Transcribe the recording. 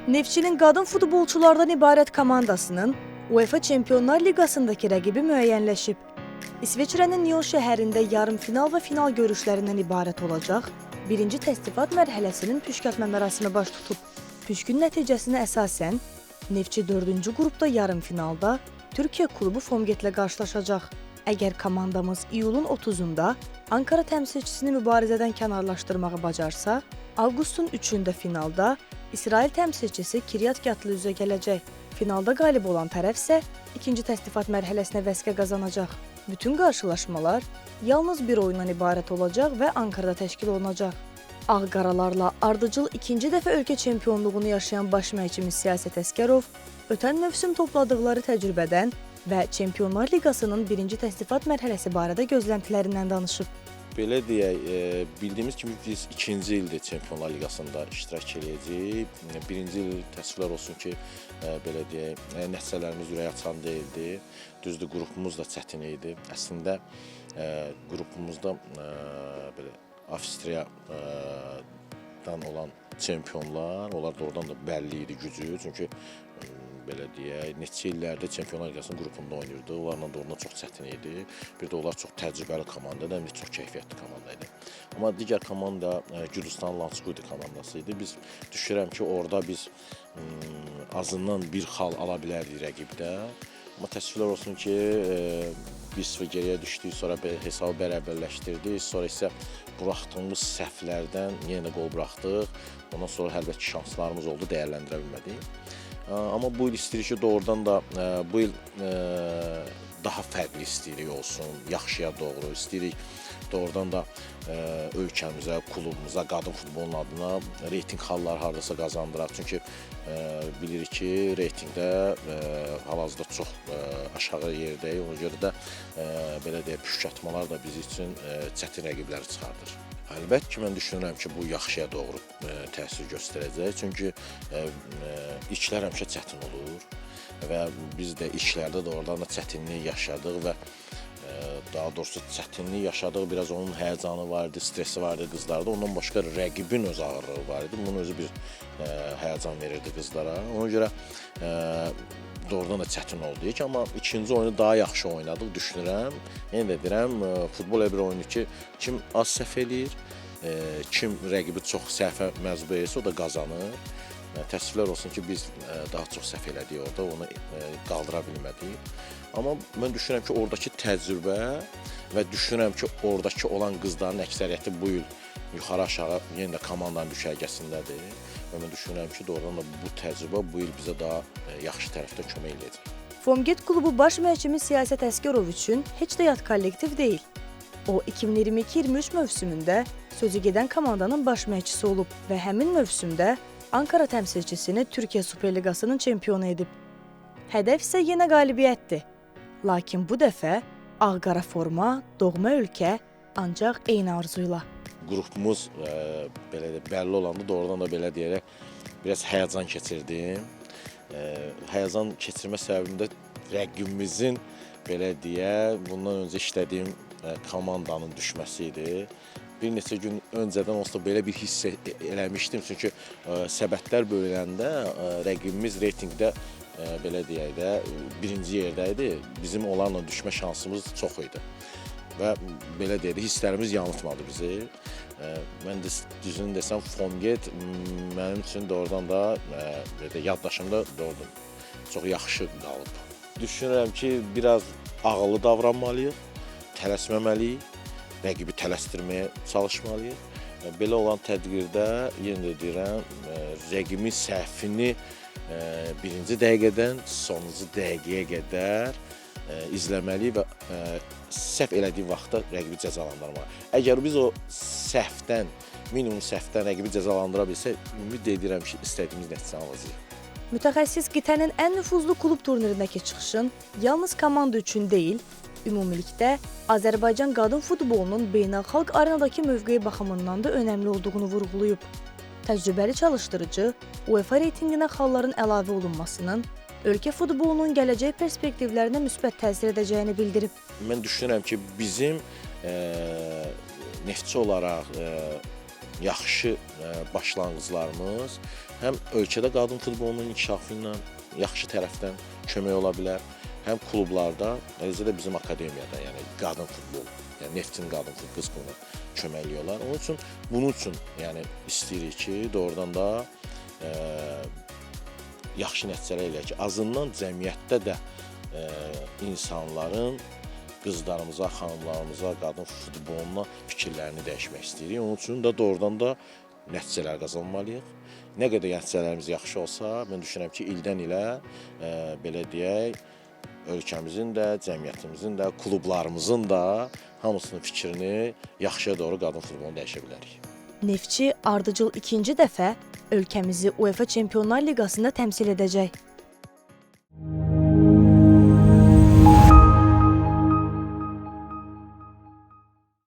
Neftçinin qadın futbolçulardan ibarət komandasının UEFA Çempionlar Liqasındakı rəqibi müəyyənləşib. İsveçrənin Nyon şəhərində yarımfinal və final görüşlərindən ibarət olacaq birinci təsnifat mərhələsinin püşkatma mərasimi baş tutub. Püşkün nəticəsinə əsasən Neftçi 4-cü qrupda yarımfinalda Türkiyə klubu Fomgetlə qarşılaşacaq. Əgər komandamız iyulun 30-unda Ankara təmsilçisini mübarizədən kənarlaşdırmağı bacarsa, avqustun 3-ündə finalda İsrail təmsilçisi Kiryat Gatlı üzə gələcək. Finalda qalib olan tərəf isə ikinci təsnifat mərhələsinə vəsiqə qazanacaq. Bütün qarşılaşmalar yalnız bir oyundan ibarət olacaq və Ankarada təşkil olunacaq. Ağ-qaralarla ardıcıl ikinci dəfə ölkə çempionluğunu yaşayan baş məşqçimiz Siyasət Əsgərov ötən mövsüm topladıqları təcrübədən və Çempionlar Liqasının birinci təsnifat mərhələsi barədə gözləntilərindən danışıb. Belə deyək, bildiyimiz kimi biz ikinci ildir Çempionlar Liqasında iştirak eləyəcəyik. Birinci il təəssüflər olsun ki, belə deyək, nəticələrimiz ürək açan deyildi. Düzdür, qrupumuz da çətin idi. Əslində qrupumuzda belə Avstriyadan olan çempionlar, onlar doğrudan da bəlli idi gücü. Çünki belə deyək, neçə illərdir Çempionlar Liqasının qrupunda oynayırdı. Onlarla doğrudan çox çətin idi. Bir də onlar çox təcrübəli komanda idi, həm də çox keyfiyyətli komanda idi. Amma digər komanda Gürcüstanın Lanskudi komandası idi. Biz düşünürəm ki, orada biz azından bir xal ala bilərdik rəqibdə. Amma təəssüflər olsun ki, 1-0 geriyə düşdük, sonra hesabı bərabərləşdirdik, sonra isə buraxdığımız səhvlərdən yenə də qol buraxdıq. Ondan sonra əlbəttə ki, şanslarımız oldu, dəyərləndirə bilmədik. Amma bu il istəyirik ki, doğrudan da bu il daha fərqli istəyirik olsun, yaxşıya doğru istəyirik. Doğrudan da ölkəmizə, klubumuza, qadın futbolunun adına reytinq xalları hardasa qazandıraq. Çünki bilirik ki, reytinqdə hal-hazırda çox aşağı yerdəyik. Ona görə də belə deyək, püşkatmalar da biz üçün çətin rəqibləri çıxardır. Əlbəttə ki, mən düşünürəm ki, bu yaxşıya doğru təsir göstərəcək. Çünki ilklər həmişə çətin olur və biz də ilklərdə doğrudan da çətinlik yaşadıq və daha doğrusu çətinlik yaşadıq. Biraz onun həyəcanı var idi, stresi var idi qızlarda. Ondan başqa rəqibin öz ağırlığı var idi. Bunun özü bir həyəcan verirdi qızlara. Ona görə doğrudan da çətin oldu ki, amma ikinci oyunu daha yaxşı oynadıq, düşünürəm. Yenə də deyirəm, futbol elə bir oyundur ki, kim az səhv eləyir, kim rəqibi çox səhvə məcbur edirsə, o da qazanır. Təəssüflər olsun ki, biz daha çox səhv elədik orada, onu qaldıra bilmədik. Amma mən düşünürəm ki, oradakı təcrübə və düşünürəm ki, oradakı olan qızların əksəriyyəti bu il yuxarı-aşağı yenə də komandanın düşərgəsindədir. Və mən düşünürəm ki, doğrudan da bu təcrübə bu il bizə daha yaxşı tərəfdə kömək eləyəcək. Fomget klubu baş məşqçimiz Siyasət Əsgərov üçün heç də yad kollektiv deyil. O, 2022-23 mövsümündə sözü gedən komandanın baş məşqçisi olub və həmin mövsümdə Ankara təmsilçisini Türkiyə Superliqasının çempionu edib. Hədəf isə yenə qalibiyyətdir. Lakin bu dəfə ağ-qara forma, doğma ölkə, ancaq eyni arzuyla. Qrupumuz belə də bəlli olanda doğrudan da belə deyərək biraz həyəcan keçirdim. Həyəcan keçirmə səbəbim də rəqibimizin belə deyək, bundan öncə işlədiyim komandanın düşməsi idi. Bir neçə gün öncədən olsa belə bir hiss eləmişdim. Çünki səbətlər bölüləndə rəqibimiz reytinqdə belə deyək də birinci yerdə idi. Bizim onlarla düşmə şansımız çox idi. Və belə deyək də, hisslərimiz yanıltmadı bizi. Mən də düzünü desəm, Fomget mənim üçün doğrudan da belə deyək, yaddaşımda doğrudan çox yaxşı qalıb. Düşünürəm ki, biraz ağıllı davranmalıyıq, tələsməməliyik, rəqibi tələsdirməyə çalışmalıyıq. Belə olan təqdirdə, yenə də deyirəm, rəqibin səhvini birinci dəqiqədən sonuncu dəqiqəyə qədər izləməliyik və səhv elədiyi vaxtda rəqibi cəzalandırmalıyıq. Əgər biz o səhvdən, minimum səhvdən rəqibi cəzalandıra bilsək, ümid edirəm ki, istədiyimiz nəticəni alacağıq. Mütəxəssis qitənin ən nüfuzlu klub turnirindəki çıxışın yalnız komanda üçün deyil, ümumilikdə Azərbaycan qadın futbolunun beynəlxalq arenadakı mövqeyi baxımından da önəmli olduğunu vurğulayıb. Təcrübəli çalışdırıcı UEFA reytinqinə xalların əlavə olunmasının ölkə futbolunun gələcək perspektivlərinə müsbət təsir edəcəyini bildirib. Mən düşünürəm ki, bizim Neftçi olaraq yaxşı başlanğıclarımız həm ölkədə qadın futbolunun inkişafı ilə yaxşı tərəfdən kömək ola bilər, həm klublarda, eləcə də bizim akademiyada, yəni qadın futbol, yəni Neftçinin qadın futbol qız klubuna köməklik olar. Onun üçün bunun üçün yəni istəyirik ki, doğrudan da yaxşı nəticələr eləyək ki, azından cəmiyyətdə də insanların qızlarımıza, xanımlarımıza, qadın futboluna fikirlərini dəyişmək istəyirik. Onun üçün də doğrudan da nəticələr qazanmalıyıq. Nə qədər nəticələrimiz yaxşı olsa, mən düşünürəm ki, ildən ilə belə deyək, ölkəmizin də, cəmiyyətimizin də, klublarımızın da hamısının fikrini yaxşıya doğru qadın futbolunu dəyişə bilərik. Neftçi ardıcıl ikinci dəfə ölkəmizi UEFA Çempionlar Liqasında təmsil edəcək.